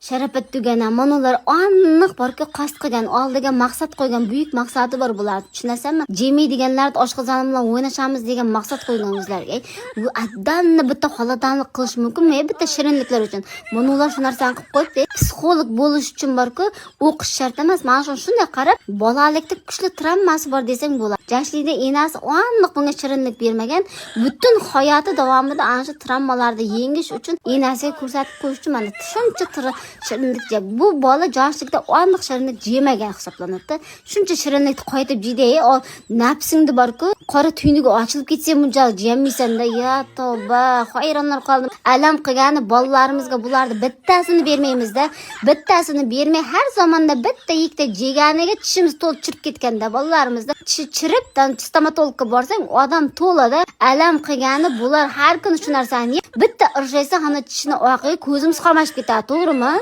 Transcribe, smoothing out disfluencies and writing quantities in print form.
Sharapat tugana, mana ular aniq borki, qasd qilgan, oldiga maqsad qo'ygan, buyuk maqsadi bor bular, tushunasanmi? Jemaydiganlarni oshqozonim bilan o'ynashamiz degan maqsad qo'ygan o'zlariga. Bu addanni bitta xonadonlik qilish mumkinmi bitta shirinliklar uchun? Mana ular shu narsani qilib qo'yibdi. Psixolog bo'lish uchun borku, o'qish shart emas. Mana shuni shunday qarab, bolalikda kuchli travmasi bor desang bo'ladi. Yoshlikda enasi aniq bunga shirinlik bermagan, butun hayoti davomida ana shu travmalarni yengish uchun, enasiga ko'rsatib qo'yish uchun mana shuncha shirinlik yeb. Bu bola yoshlikda aniq shirinlik yemagan hisoblanadi. Shuncha shirinlikni qaytib yeydi, nafsingda borku, qora tuynugi ochilib ketsa bunchalik yeyolmaysanda. Ya tavba, hayronlar qoldim. Alam qilgani, bolalarimizga bularni bittasini bermaymizda, bittasini bermay, har zamonda bitta ikkita yeganiga tishimiz to'lib chirib ketganda, bolalarimizda tishi chirib, stomatologga borsang, odam to'lada. Alam qilgani, bular har kuni shu narsani yeb, bitta irshaysa, hana tishini oqiga ko'zimiz qamashib ketadi, to'g'rimi?